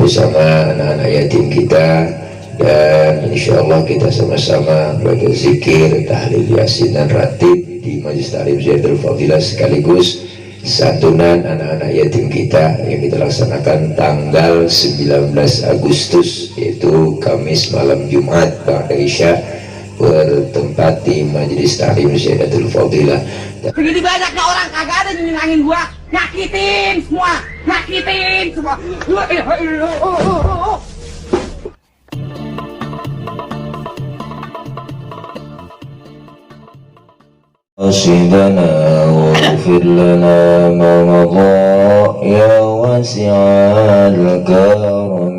bersama anak-anak yatim kita, dan insya Allah kita sama-sama belajar zikir, tahlil, yasin, dan ratib di Majelis Ta'lim ZIYADATUL FADHILAH sekaligus santunan anak-anak yatim kita yang kita laksanakan tanggal 19 Agustus, yaitu Kamis malam Jumat pada Isya, bertempat di Majelis Ta'lim ZIYADATUL FADHILAH. Begini banyaknya orang kagak ada nyenangin gua, nyakitin semua. أرشدنا واغفر لنا ما مضى يا واسع الكرم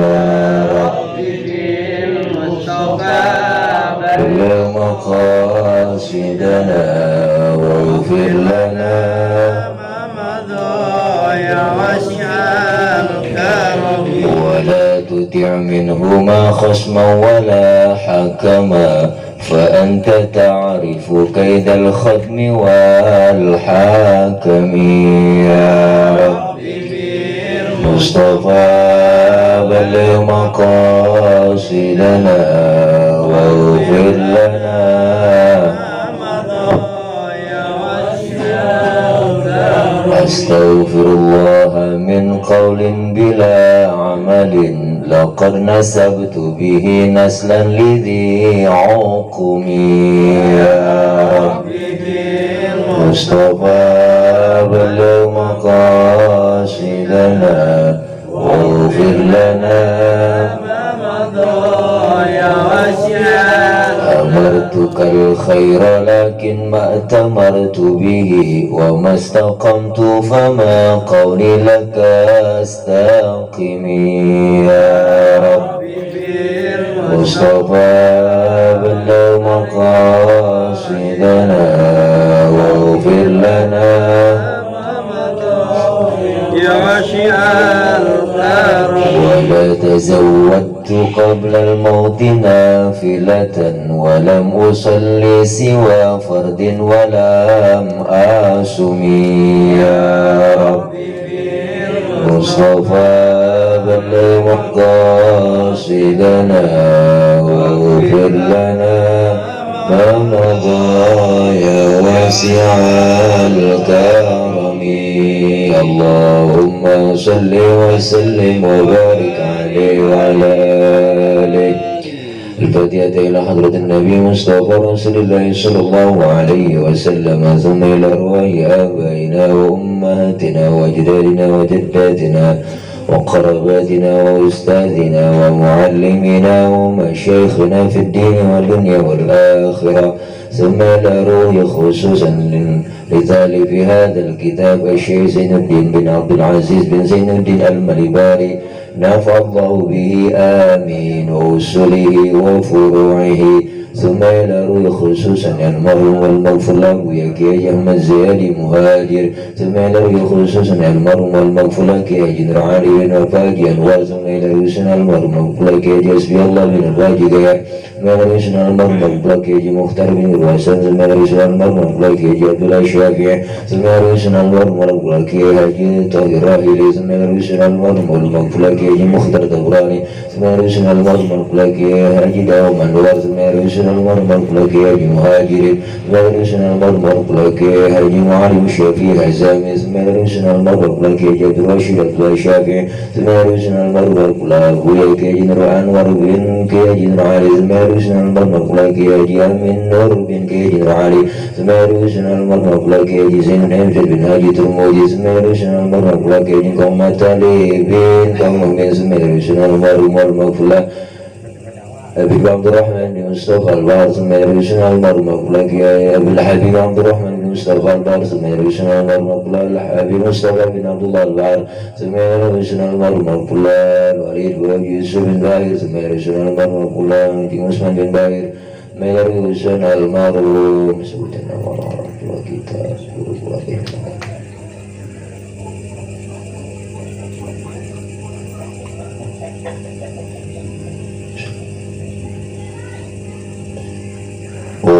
يا ربي بالمصطفى بلغ مقاصدنا واغفر لنا ما مضى يا واسع الكرم ولا تطع منهما خصما ولا حكما فأنت تعرف كيد الختم والحاكم يا ربي بالمصطفى بلغ مقاصدنا واغفر لنا أستغفر الله من قول بلا عمل لقد نسبت به نسلا لذي عقم يا ربي بالمصطفى بلغ مقاصدنا واغفر لنا ما مضى يا واسع. أمرتك الخير لكن ما أتمرت به وما استقمت فما قولي لك استقم يا ربي بالمصطفى بلغ مقاصدنا واغفر لنا ما مضى يا واسع الكرم. ولا تزودت قبل الموت نافلة ولم أصلي سوى فرد ولم أصم يا ربي بالمصطفى بلغ مقاصدنا واغفر لنا ما مضى يا واسع الكرم. اللهم صل وسلم وبارك عليه وعلى آله. الفاتحة إلى حضرة النبي مصطفى رسول الله صلى الله عليه وسلم، ثم إلى أرواح آبائنا وأمهاتنا وأجدادنا وجداتنا وقراباتنا وأستاذنا ومعلمنا ومشايخنا في الدين والدنيا والآخرة، ثم إلى روح خصوصا لتأليف هذا الكتاب الشيخ زين الدين بن عبد العزيز بن زين الدين الملباري، نفع الله به آمين، وأصوله وفروعه، ثم إلى روح خصوصا المرحوم والمغفور له يكي أحمد زيادي مهاجر، ثم إلى روح خصوصا المرحوم والمغفور له يكي علي بن وفاقي أنوار، ثم إلى روح المرحوم والمغفور له يكي حسبي الله بن الواجد، ثم إلى روح المرحوم والمغفور له يكي مختار بن الواسن، ثم إلى روح المرحوم والمغفور له يكي عبد الله الشافعي، ثم إلى روح المرحوم والمغفور له يكي حاجي طاهر راحلي، ثم إلى روح المرحوم والمغفور له يكي مختار دبراني، ثم إلى روح المرحوم والمغفور له يكي حاجي داوم أنوار، ثم إلى روح المرحوم لك يا مهاجر، ورسنا المرحوم لك يا هادي معلم الشافعي العزامي، ثم رسنا المرحوم لك يا جد راشد الشافعي، ثم رسنا المرحوم لك يا جن أنور بن يا جن علي، ثم رسنا المرحوم لك يا جن من نور بن يا جن علي، ثم رسنا المرحوم لك يا زين حمزة بن هادي ترمودي، ثم رسنا المرحوم لك يا جن قوم تالي بن قوم بن، ثم رسنا المرحوم المغفور أبي عبد الرحمن بن مصطفى البار، ثم يرسنا المرحوم لك يا أبي الحبيب عبد الرحمن بن مصطفى البار، ثم يرسنا المرحوم أبي مصطفى بن عبد الله البار، ثم يرسنا المرحوم الوليد بن يوسف بن باهر، ثم يرسنا المرحوم بن عثمان بن باهر، ثم يرسنا المرحوم سبحان الله وكتاب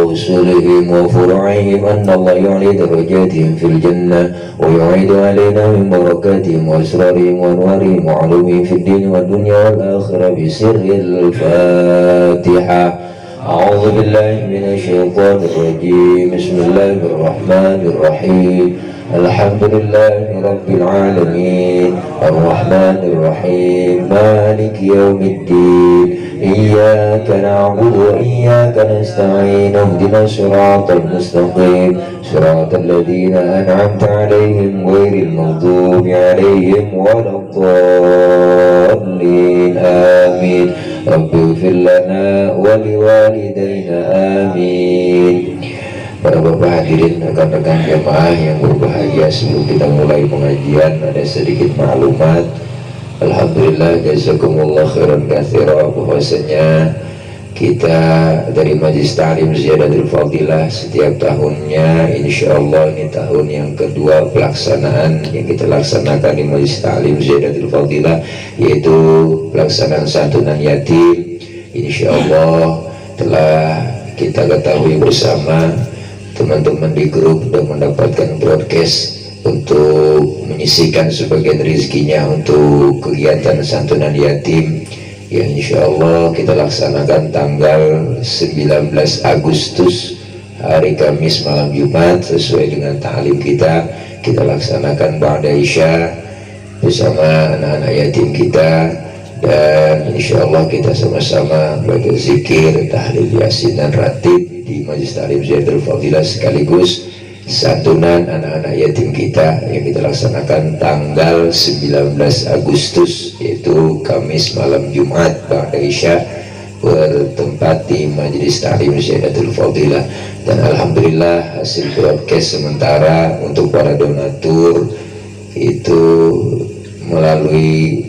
وأصولهم وفروعهم أن الله يعلي درجاتهم في الجنة ويعيد علينا من بركاتهم وأسرارهم وأنوارهم وعلومهم في الدين والدنيا والآخرة بسر الفاتحة. أعوذ بالله من الشيطان الرجيم. بسم الله الرحمن الرحيم. الحمد لله رب العالمين الرحمن الرحيم مالك يوم الدين إياك نعبد وإياك نستعين اهدنا الصراط المستقيم صراط الذين أنعمت عليهم غير المغضوب عليهم ولا الضالين آمين. رب اغفر لنا ولوالدينا آمين. Para bapak hadirin, rekan-rekan jamaah yang berbahagia, sebelum kita mulai pengajian ada sedikit maklumat. Alhamdulillah, jazakumullah khairan katsira, bahwasanya kita dari Majelis Ta'lim ZIYADATUL FADHILAH setiap tahunnya, insyaallah ini tahun yang kedua pelaksanaan yang kita laksanakan di Majelis Ta'lim ZIYADATUL FADHILAH, yaitu pelaksanaan santunan yatim. Insyaallah telah kita ketahui bersama, teman-teman di grup sudah mendapatkan broadcast untuk menyisihkan sebagian rezekinya untuk kegiatan santunan yatim yang insya Allah kita laksanakan tanggal 19 Agustus hari Kamis malam Jumat, sesuai dengan ta'lim kita laksanakan ba'da Isya bersama anak-anak yatim kita, dan insya Allah kita sama-sama belajar zikir, tahlil, yasin, dan ratib di Majelis Ta'lim ZIYADATUL FADHILAH, sekaligus santunan anak-anak yatim kita yang kita laksanakan tanggal 19 Agustus, yaitu Kamis malam Jumat ba'da Isya, bertempat di Majelis Ta'lim ZIYADATUL FADHILAH. Dan alhamdulillah hasil broadcast sementara untuk para donatur itu melalui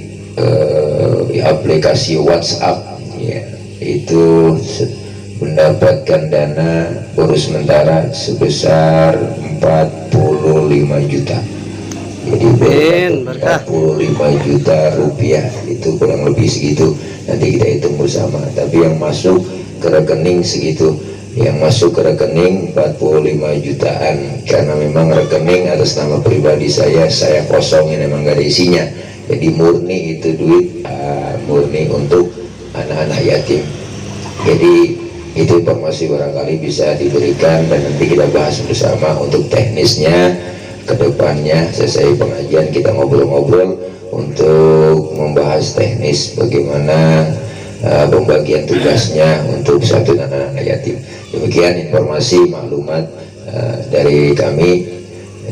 aplikasi WhatsApp ya, itu mendapatkan dana baru sementara sebesar 45 juta. Jadi 45 juta rupiah, itu kurang lebih segitu. Nanti kita hitung bersama. Tapi yang masuk ke rekening segitu, yang masuk ke rekening 45 jutaan, karena memang rekening atas nama pribadi saya kosongin, memang gak ada isinya. Jadi murni itu duit murni untuk anak-anak yatim. Jadi itu informasi barangkali bisa diberikan, dan nanti kita bahas bersama untuk teknisnya ke depannya. Selesai pengajian kita ngobrol-ngobrol untuk membahas teknis bagaimana pembagian tugasnya untuk santunan anak-anak yatim. Demikian informasi maklumat dari kami,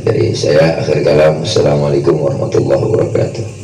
dari saya. Akhir kalam, assalamualaikum warahmatullahi wabarakatuh.